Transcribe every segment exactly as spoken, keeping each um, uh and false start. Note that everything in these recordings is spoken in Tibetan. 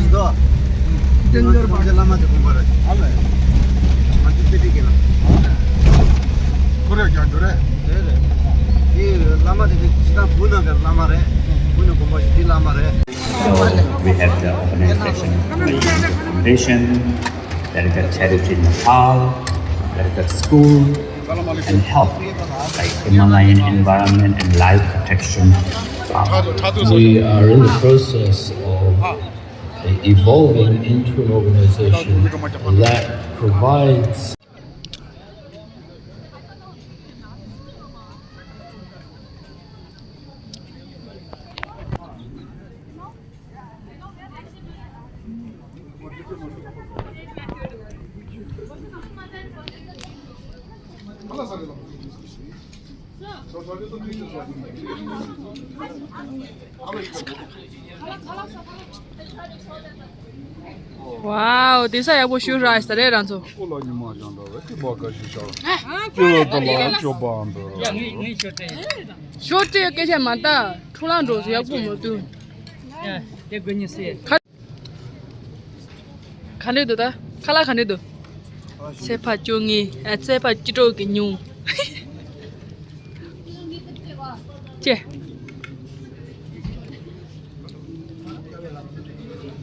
ཞིག་འདུག་ཏེན་ཏེར་པ། ང་ཚོ་བླ་མ་དེ་དགོན་པ་རེད། ཨ་ལས། ང་ཚོ་ཏེ་ཏེ་གི་ལ། ཁོ་རེ་རྒྱག་རྒྱུ་རེད། རེད་རེད། དེ་བླ་མ་དེ་དེ་ཅི་ད་བུ་ན་ག་བླ་མ་རེད། བུ་ན་དགོན་པ་ཞིག་དེ་བླ་མ་རེད། So we have the organization foundation, Dedicated Charity Nepal, Dedicated School, and help like Himalayan environment and life protection. Uh, we are in the process of evolving into an organization that provides Wow, དེ་ས་ཡག་པོ་ཞུ་ར་ས་རེད་རང་ཚོ། ཨོ་ལ་ཉི་མ་ཞང་འདྲ་བའི་ཏི་བ་ཀ་ཞིག་ཤར། ཅི་ལ་ཏི་ལ་ཅོ་བ་འདི། ཤོ་ཏི་སྐད་ཆ་མ་ད་འཕྲོ་ལ་འགྲོ་ཡག་པོ་མ་འདུག་ག་འདྲས་འདུག་ད། ཁ་ལག་ག་འདྲས་འདུག་ཚེས་པ་བཅོ་ལྔའི་ཨ་ཚེས་པ་བཅུ་དྲུག་གི་ཉིན། ཅེ།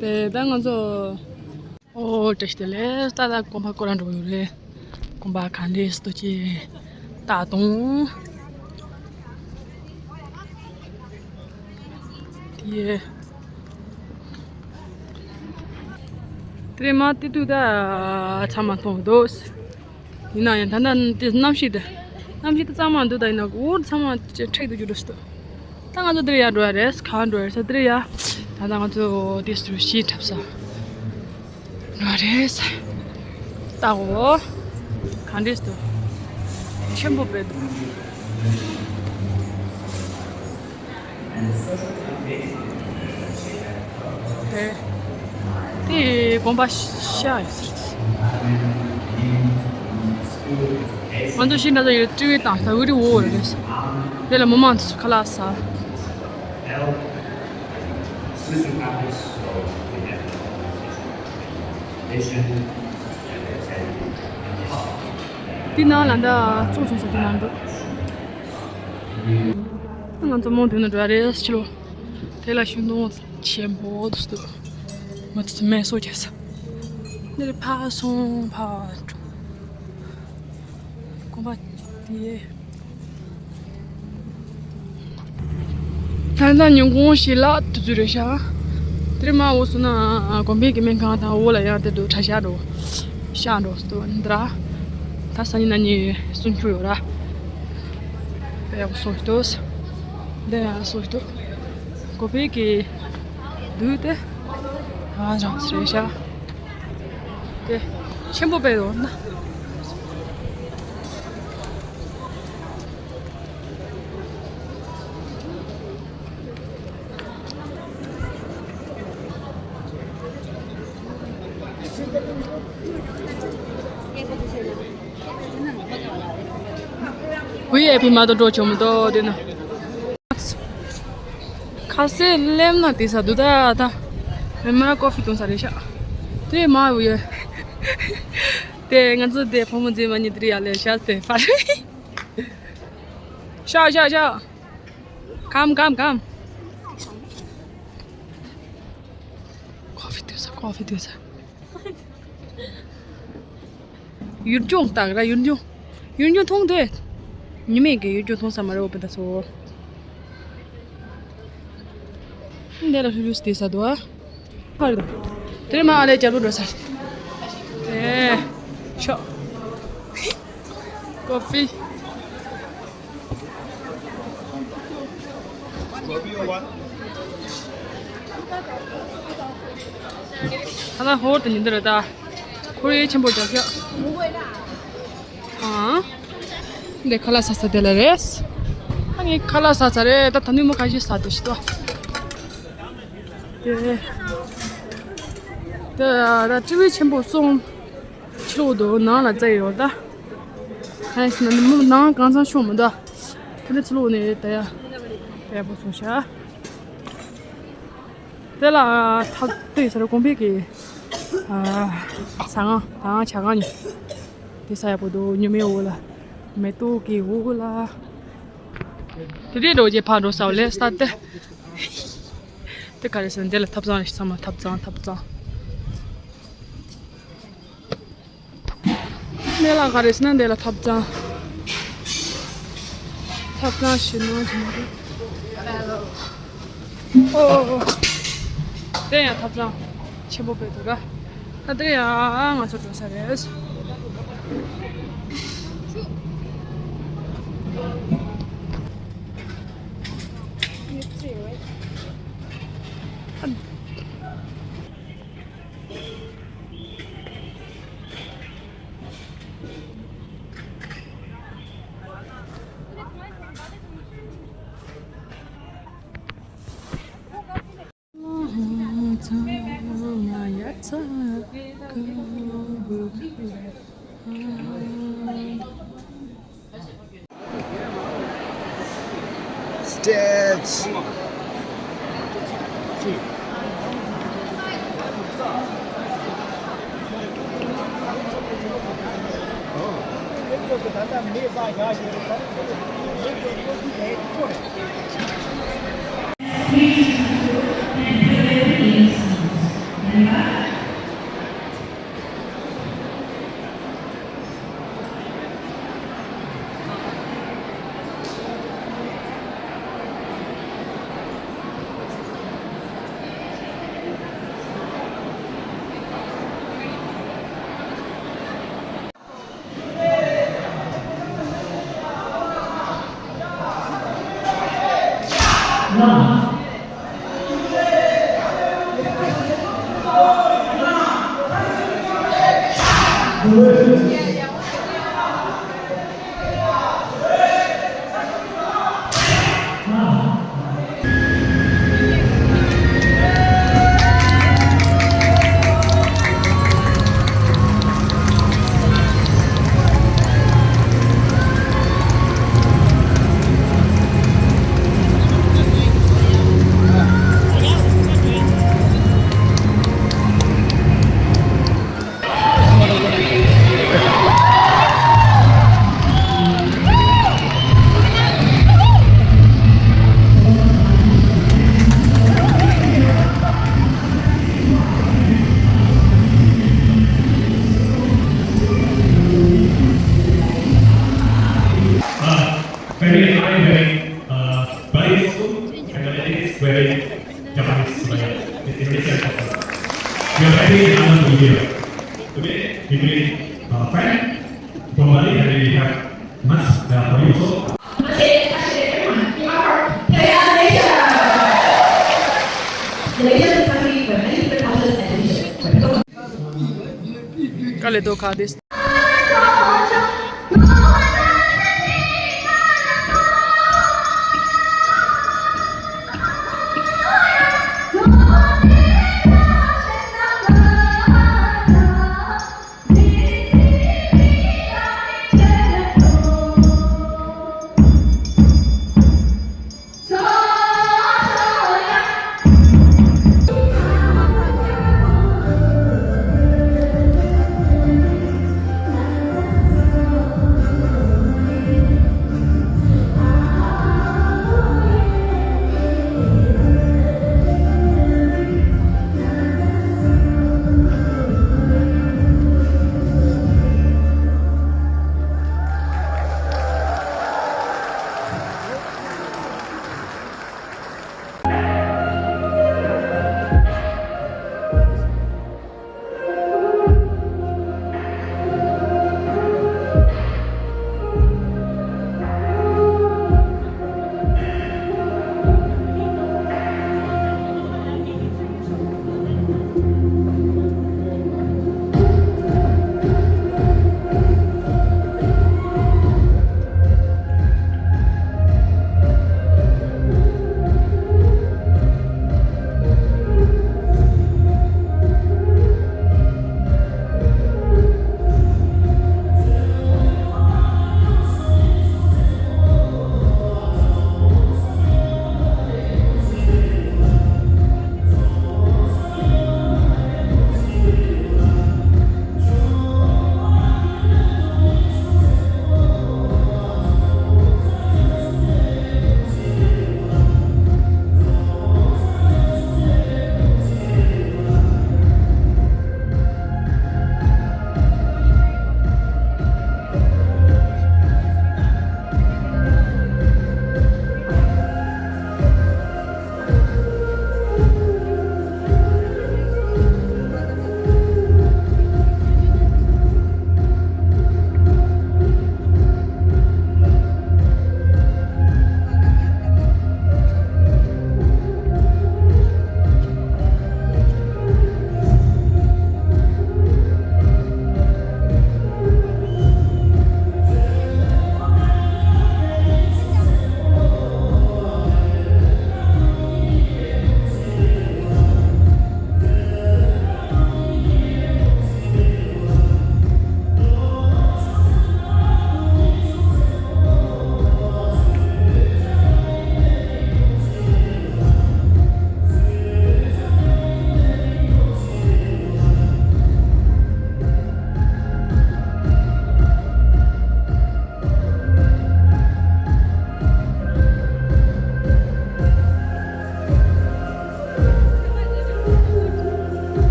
དེ་ད་ང་ཚོ། ཨོ་བཀྲ་ཤིས་བདེ་ལེགས། ད་ད་དགོན་པ་སྐོར་ར་འགྲོ་ཡོད་རེད། དགོན་པ་ག་འདྲས་སུ་ཅེ་ལྟ་དང་། དེ། དེ་རིང་མ་དེ་དུས་ད་ཚང་མ་མཐོང་འདུག་ཡིན་ན་ཡང་ད་ལྟ་དེ་གནམ་གཤིས་དེ། གནམ་གཤིས་དེ་གཙང་མ་འདུག་ད་ཡིན་ན་འུར་ཚང་མ་ཅེ་འཁྲིག་ཏུ་གྱུར་འགྲོ་སྲིད་འདུག་ད་ང་ཚོ་དེར་ཡར་འགྲོ་ཡ་རེད། གང་འགྲོ་ཡ་རེད་ས་དེར་ཡ། ད་ལྟ་ང་ཚོ་དེ་སུ་ཤི་འཁྲབ་ས། ར་རེས། ལྟའོ། ག་འདྲས་འདུག་ཆེན་པོ་དཔེ་འདུག་དེ། དེ་དགོན་པ་ཤ་ཡོད་ཟེར། ང་ཚོ་ཤི་འདྲ་ཚོ་ཡོད་ཀྲི་བི་དང་ས་འུ་རི་འོ་རེད། དེ་ལ་མི་མང་ཚོ་ཁ་ལག་ཟ། འདི་ནང་ལ་འདྲ་ཚོགས་ཚོགས་ཚོགས་འདི་ནང་འདུག་ང་ཚོ་མོ་འདི་ནང་འགྲོ་ཡ་རེད་ཕྱི་ལོགས། དེ་ལ་ཤིང་སྡོང་ཆེན་པོ་འདུག་མི་ཚོ་མེ་སོ་རྒྱག་ས། འདི་ལ་ཕར་སོང་ཕར་འགྲོ། དགོན་པ་དེ། ད་ལྟ་ཉིན་གུང་ཞིག་ལ་དུས་ཚོད་རེད་ཤག་དེ་རིང་མ་འོ་སོང་ན་དགོན་པའི་གི་སྨན་ཁང་དང་འོག་ལ་ཡང་དེ་འདུག་གྲྭ་ཤག་འགྲོ། ཤག་འགྲོ་སྟོ་འདི་ར། ད་སང་ཉིན་གནངས་ཉིན་གསུང་ཆོས་ཡོད་ར། དཔེ་ཡག་པོ་སོང་ཤི་ཏོ། འདི་ཡང་སོང་ཤི་ཏོ། དགོན་པའི་གི་དུས་དེ། ཨ་རང་སི་རེད་ཤག་དེ་ཆེན་པོ་དཔེ་ཡོད་ན། བི་ཨའི་པི་མ་གཏོགས་འགྲོ་ཆོག་མི་འདུག་དེ་ན། ཁ་ཟས་སླེབས་ན་དེ་ས་འདུག་ད་ད། མེ་མ་ཀོ་ཧྥི་བཏུང་ས་རེད་ཤག་དེ་མ་བུ་ཡོད། དེ་ང་ཚོ་དེ་ཕོ་མོ་མཛེས་མ་གཉིས་དེ་རིང་ཡར་ལས་ཤག་དེ་ཕར། ཤག་ཤག་ཤག Come, come, come. ཀོ་ཧྥི་བཏུང་ས། ཀོ་ཧྥི་བཏུང་ས། ཡུལ་ལྗོངས་དག་ར་ཡུལ་ལྗོངས། ཡུལ་ལྗོངས་མཐོང་དེ། ཉི་མས་ཀྱི་ཡུལ་ལྗོངས་མཐོང་ས་མ་རེད་འོ་པ་ད་སོ། འདི་ལ་ལྷུ་ལྷུ་སྟེ་ས་དོ། ཧར་དོ། དེ་མ་ཨ་ལས་རྒྱབ་ལོ་འགྲོ་ས། ཨེ། ཤོག་ཀོ་ཧྥི། ད་ལྟ་ཧོར་དུ་ཉིན་འདི་རེད་ད། ཁོར་ཡུག་ཆེན་པོ་རྒྱག་ཤག་ཨང་། འདི་ཁ་ལག་ཟ་ས་དེ་ལ་རེད། ཨ་ནི་ཁ་ལག་ཟ་ས་རེད་ད། ད་ནུས་མོ་ཁ་ཤས་ཟ་དུ་ཤི་ཏོ། དེ། ད་ད་ཀྲི་བི་ཆེན་པོ་སོང་། ཕྱི་ལོགས་དུ་ནང་ལ་བཙལ་ཡོད་ད། ཧན་སི་ན་ནི་མོ་ནང་གང་ཚང་ཤོག་མི་འདུག་དེ་ནས་ཕྱི་ལོགས་ནས་ད་ཡ། དཔེ་པོ་སོང་ཤག་དེ་ལ་ཐབ་ཏུ་ཡོད་ས་རེད། གོང་འཕེལ་གྱི་ཨ་ཟ་ཁང་། ད་ཇ་ཁང་ནི་དེ་ས་ཡག་པོ་འདུག་ཉི་མའི་འོག་ལ། མེ་ཏོག་གི་འོག་ལ། དེ་རེད་འགྲོ་རྗེས་ཕར་འགྲོ་ས་བ་ལས་ས་དེ། དེ་ག་རེ་ཟེར་ན་འདི་ལ་ཐབ་ཚང་རེད། ཚང་མ་ཐབ་ཚང་། ཐབ་ཚང་། དེ་ལ་ག་རེ་ཟེར་ན་འདི་ལ་ཐབ་ཚང་། ཐབ་ཚང་ཞིག་ནང་ཞིག་ནང་། ཨོ་ཨོ་ཨོ། དེ་ཡང་ཐབ་ཚང་ཆེན་པོ་དཔེ་འདུག་ར། ད་དེ་ཡང་ང་ཚོ་འགྲོ་ས་རེད། Stage. Uh, very high, very, uh, very useful, and the ladies very Japanese style. It's Indonesian culture. We are happy and honored to be here. Today, we bring, uh, friend from Bali, and we have much, uh, for you. So,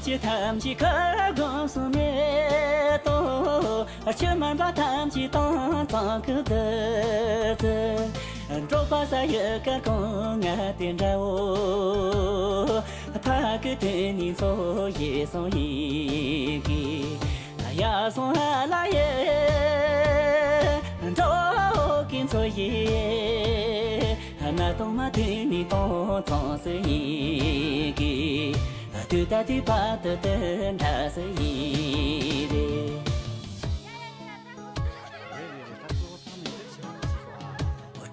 ཆོས་ཐམས་ཅད་ཁ་སྒོམ་གསུམ་མེད་དོ། ཆོས་མིན་པ་ཐམས་ཅད་སྟོང་ཙམ་གྱི་བདུད་རྩི། འགྲོ་བ་ས་ཡི་སྐར་ཁུང་ལྔ་དེ་འདྲའོ། ཕ་གི་དོན་ནི་མཚོ་ཡི་གསུང་ཡི་གེ། ཡ་སོང་ཧ་ལ་ཡེ། འགྲོ་གི་མཚོ་ཡི། ན་དང་མ་དོན་ནི་སྟོང་ཙམ་ཟེར་ཡི་གེ། དུས་ད་དུས་བར་དུ་དེ་འདྲ་ཟེར་ཡི་རེད།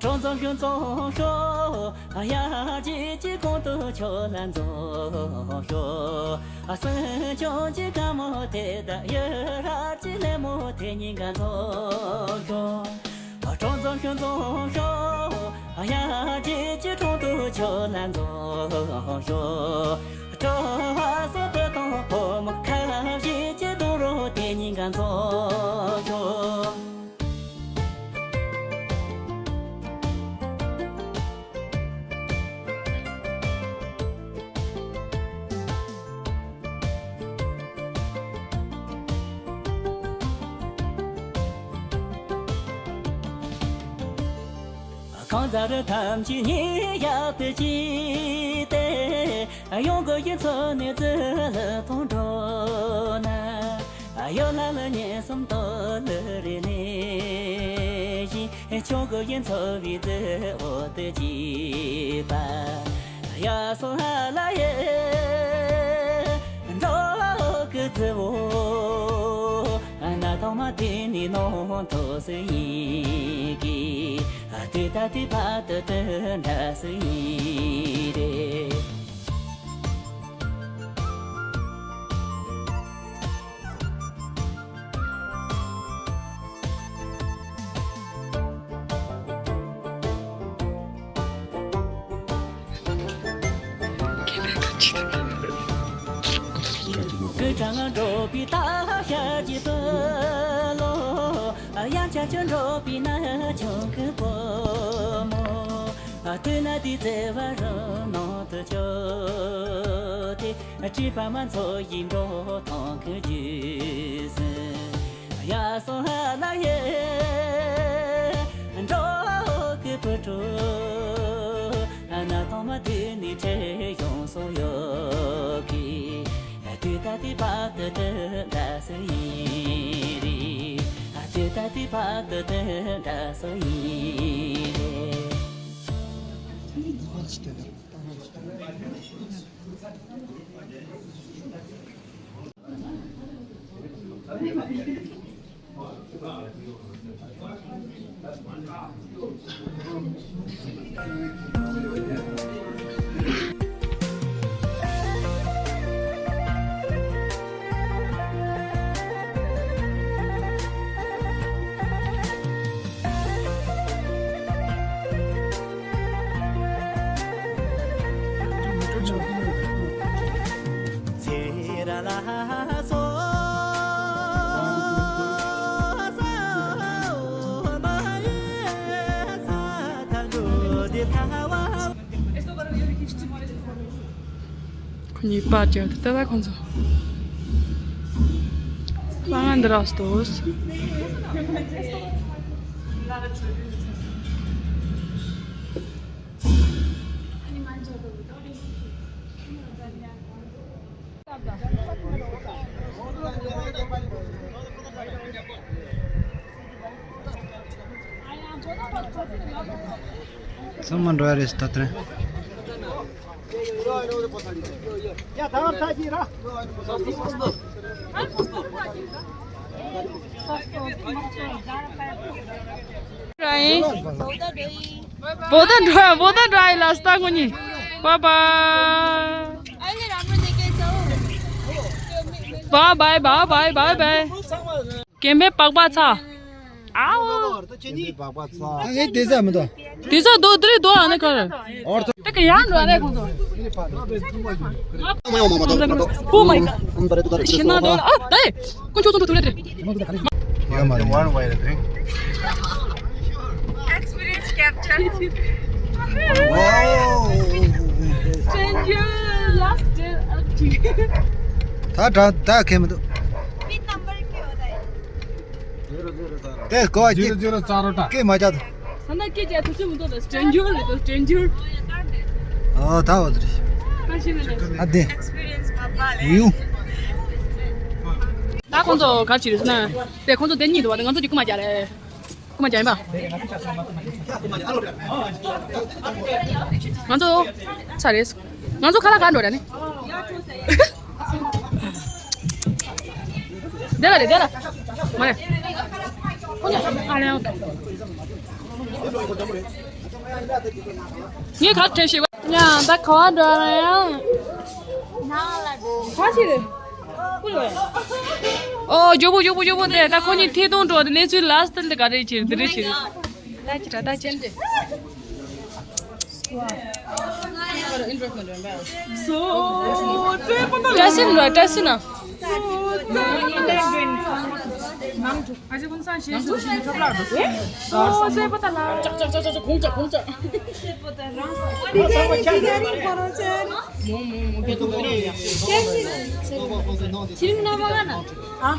གྲོགས་འཛོམས་ཤོག་འཛོམས་ཤོག་ཡ་གཅིག་གཅིག་གོང་དུ་ཆོས་ལ་འཛོམས་ཤོག་སེམས་ཆུང་གཅིག་དགའ་མོ་དེ་དང་ཡུ་ར་གཅིག་ལེ་མོ་དེ་གཉིས་ཀ་འཛོམས་ཤོག་གྲོགས་འཛོམས་ཤོག་འཛོམས་ཤོག་ཡ་གཅིག་གཅིག་གྲོགས་དུ་ཆོས་ལ་འཛོམས་ཤོག་གྲོགས་སུ་བུ་དང་བུ་མོ་ཁ་བཞི་གཅིག་དུ་རོ་དེ་གཉིས་ཀ་འཛོམས་ཤོག་གང་ཟག་རུ་ཐམས་ཅད་ཉིད་ཡག་ཏུ་གྱིས་ཏེ། ཡོང་གི་ཡིན་ཚོ་ནི་ཙི་ལ་ཐོང་འགྲོ་ན། ཡོ་ལ་ལ་ཉེ་སུམ་ཏོ་ལུ་རེ་ནེ་ཞིང་། ཆོག་གི་ཡིན་ཚོ་བི་ཙི་འོ་ཏི་ཅི་པ། ཡ་སོ་ཧ་ལ་ཡེ། འགྲོ་གི་ཙི་བོ། ན་ཐོ་མ་དི་ནི་ནོ་ཐོ་སི་ཡི་གི། དི་ད་དི་པ་ཏི་ཏི་འདྲ་སི་ཡི་རེ། ཀུན་དྲང་འགྲོ་བའི་ད་ཤ་གྱི་བུ་ལོ། ཡང་ཆ་ཆུ་འགྲོ་བའི་ན་ཆུང་གི་བུ་མོ། དུས་ན་དུས་བརྩེ་བ་རང་ནང་དུ་བཅོས་ཏེ། སྲིད་པ་མ་འཚོ་ཡི་འགྲོ་ཐང་གི་རྒྱུ་ཟིན། ཡ་སོ་ཧ་ལ་ཡེ། འགྲོ་གི་བུ་ཕྲུག་ན་ཐོ་མ་དུས་ནི་ཁྲེ་ཡོང་སོ་ཡོ་གི། དུས་ད་དི་པ་ཏི་ཏི་འདྲ་སི་ཡི་རི། དུས་ད་དི་པ་ཏི་ཏི་འདྲ་སི་ཡི་རི། ཁོ་གཉིས་པར་བརྒྱབ་སྟེ་ད་ལྟ་ཁོང་ཚོ་ལྷ་ང་འདི་རག་སྟོས། ཚང་མ་འགྲོ་ཡ་རེད་ད་དེ་རིང་། བོད་ད་འགྲོ་ཡ་བོད་ད་འགྲོ་ཡ་ལ་སྟ་ངོ་ཉི། བ་བ། བ་བའི་བ་བའི་བ་བའི། ཀེམ་པའི་པགས་པ་ཚ། ཨའོ། ཨ་ངའི་དེ་ཟ་མི་འདུག་དེ་ཟ་རྡོ་དེ་རེད་རྡོ་ཨ་ནི་ག་རེ། ཨོར་ཐོ། ད་ག་ཡང་འགྲོ་རེད་ཁོང་ཚོ། Oh my god. ཤི་ན་འགྲོ་ཨ་ད་ཀུན་ཆོག་ཚོང་འགྲོ་ཐུབ་རེད་དེ། ཡོད་མ་རེད། One way the drink. Wow. Stranger last day. ད་ད་ད་ཁེ་མི་འདུག་དེ་གོ་བ་ཇི་རོ་ཇི་རོ་ཙག་རོ་ཏ། ཀེ་མ་ཅག་ད། ས་ན་ཀེ་ཅག་ཐུབ་ཆུ་མི་འདུག་ད། སི་ཊེན་ཇར་རེད་ད། སི་ཊེན་ཇར། ཨོ་ད་འོ་དེ་རེད། ད་ཤེས་ན་ད། ཨ་དེ། ཡུ། ད་ཁོང་ཚོ་ག་རེ་བྱེད་རེད་ཟེར་ན། དེ་ཁོང་ཚོ་དེ་གཉིས་འདུག་བ། ང་ཚོ་གཅིག་རྐུ་མ་རྒྱག་རེད། རྐུ་མ་རྒྱག་ཡིན་པ། ང་ཚོ་ཚར་རེད། ང་ཚོ་ཁ་ལག་ག་འགྲོ་ར་ནི། དེ་ལ་རེད་དེ་ལ། མ་རེད། ཨ་ལེ་ཨོ་ཁེ། ངས་ག་ཁྲེ་ཤེས་པ། ཡང་ད་ག་བ་འགྲོ་ར་ཡང་། ག་ཞིག་རེད། ཨོ་ཇོ་བོ་ཇོ་བོ་ཇོ་བོ་དེ་ད་ཁོ་གཉིས་ཐད་གཏོང་འགྲོ་དེ་གནས་ཚུལ་ལ་སི་ཏན་དེ་ག་རེ་བྱེད་འདི་རེ་བྱེད། ད་ཅི་ད་ད་ཅི། བཀྲ་ཤིས་ལོ་བཀྲ་ཤིས་ན། ཨ་ཅེ་ཀུན་སང་ཞེས་སུ་ཞིག་ཁབ་ལ་འགྲོ། ཨོ་སེ་པོ་ད་ལ། ཅག་ཅག་ཅག་ཅག་གུང་ཅག་གུང་ཅག་མོ་མོ་མོ་གེ་ཏོ་གོ་རེ་ཡ། ཁྱིམ་ན་མ་ག་ན། ཨ།